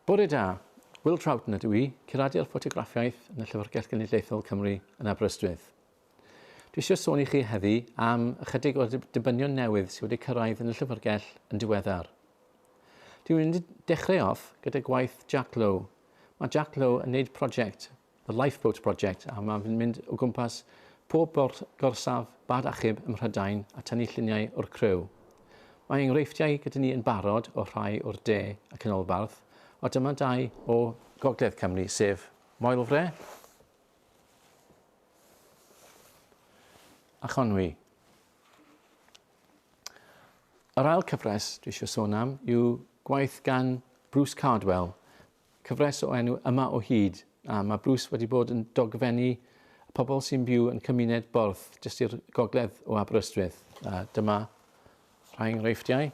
Bore da, Will Troughton ydw i, curadur ffotograffiaeth yn y Llyfrgell Genedlaethol Cymru yn Aberystwyth. Dwi eisiau sôn i chi heddi am ychydig o'r dibynion newydd sydd wedi cyrraedd yn y llyfrgell yn diweddar. Dwi'n mynd i dechrau off gyda gwaith Jack Lowe. Mae Jack Lowe yn gwneud prosiect The Lifeboat Project, a mae fe'n mynd o gwmpas pob gorsaf bad achub ym Mhrydain a tynnu lluniau o'r criw. Mae enghreifftiau gyda ni yn barod o rhai o'r de a canolbarth, ond dyma dau o Gogledd Cymru, sef Moelfre a Chonwy. Yr ail cyfres dwi eisiau sôn am yw gwaith gan Bruce Cardwell, Cyfres o enw Yma o Hyd, a mae Bruce wedi bod yn dogfennu y pobl sy'n byw yn cymuned Borth, jyst i'r gogledd o Aberystwyth. A dyma rhai enghreifftiau.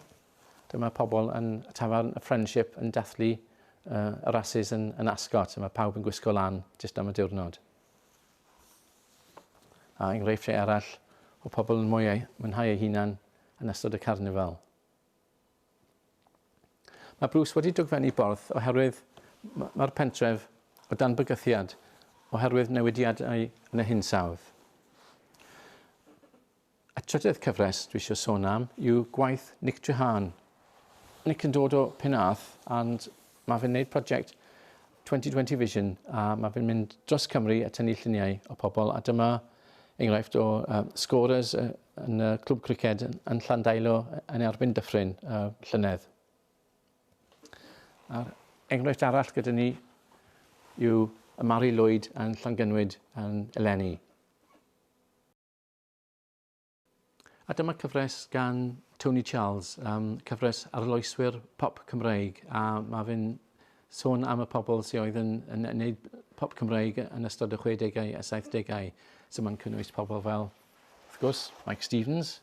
Dyma pobl yn y tafarn y Friendship yn dathlu uh, y rasys yn, yn Ascot, a mae pawb yn gwisgo lan jyst am y diwrnod. A enghreifftiau arall o pobl yn mwy mwynhau eu hunan yn ystod y carnifal. Mae Bruce wedi dogfennu Borth oherwydd mae'r pentref o dan bygythiad oherwydd newidiadau yn y hinsawdd. Y trydydd cyfres dwi eisiau sôn am yw gwaith Nick Treharne. Nick yn dod o Penarth and mae fe'n gwneud prosiect 2020 Vision a mae fe'n mynd dros Cymru a tynnu lluniau o pobl a dyma enghraifft o uh, scorers uh, yn y clwb criced yn, yn Llandeilo yn erbyn Dyffryn uh, llynedd. A'r enghraifft arall gyda ni yw y Mari Lwyd yn Llangynwyd yn eleni. A dyma cyfres gan Tony Charles, um, cyfres arloeswyr pop Cymreig, a mae fe'n sôn am y pobl sydd oedd yn, yn, yn gwneud pop Cymreig yn ystod y 60au a 70au. So mae'n cynnwys pobl fel, wrth gwrs, Mike Stevens,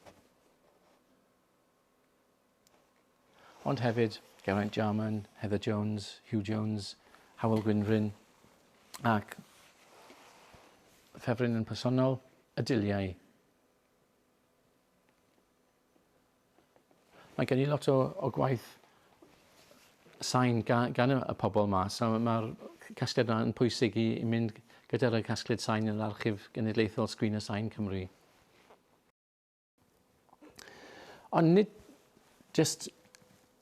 ond hefyd Geraint Jarman, Heather Jones, Hugh Jones, Howell Gwynfryn, ac ffefryn yn personol, y Diliau. Mae gen i lot o, o gwaith sain gan, gan y, y pobl yma, so mae'r casgliad yna yn pwysig i, i mynd gyda'r casgliad sain yn yr Archif Genedlaethol Sgrin a Sain Cymru. Ond nid jyst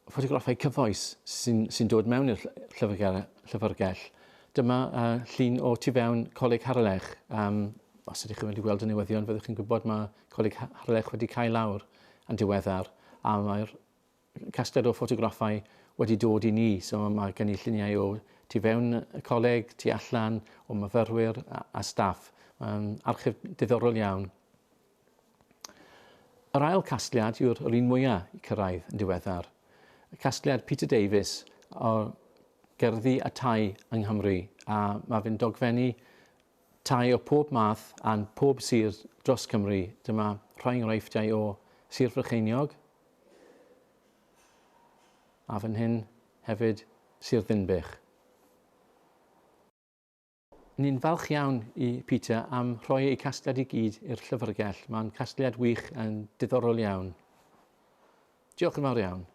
ffotograffau cyfoes sy'n sy dod mewn i'r llyfrgell. llyfrgell. Dyma uh, llun o tu fewn Coleg Harlech. Um, os ydych chi wedi gweld y newyddion, fyddwch chi'n gwybod mae Coleg Harlech wedi cael lawr yn diweddar, a mae'r casgliad o ffotograffau wedi dod i ni. So mae gen i lluniau o tu fewn y coleg, tu allan, o myfyrwyr a, a staff. Mae'n archif diddorol iawn. Yr ail casgliad yw'r yr un mwyaf i cyrraedd yn diweddar. Y casgliad Peter Davies o gerddi a tai yng Nghymru, a mae fe'n dogfennu tai o pob math a'n pob sir dros Cymru. Dyma rhai enghreifftiau o Sir Frycheiniog, a fan hyn hefyd Sir Ddinbych. Ni'n falch iawn i Peter am rhoi ei casgliad i gyd i'r llyfrgell. Mae'n casgliad wych yn diddorol iawn. Diolch yn fawr iawn.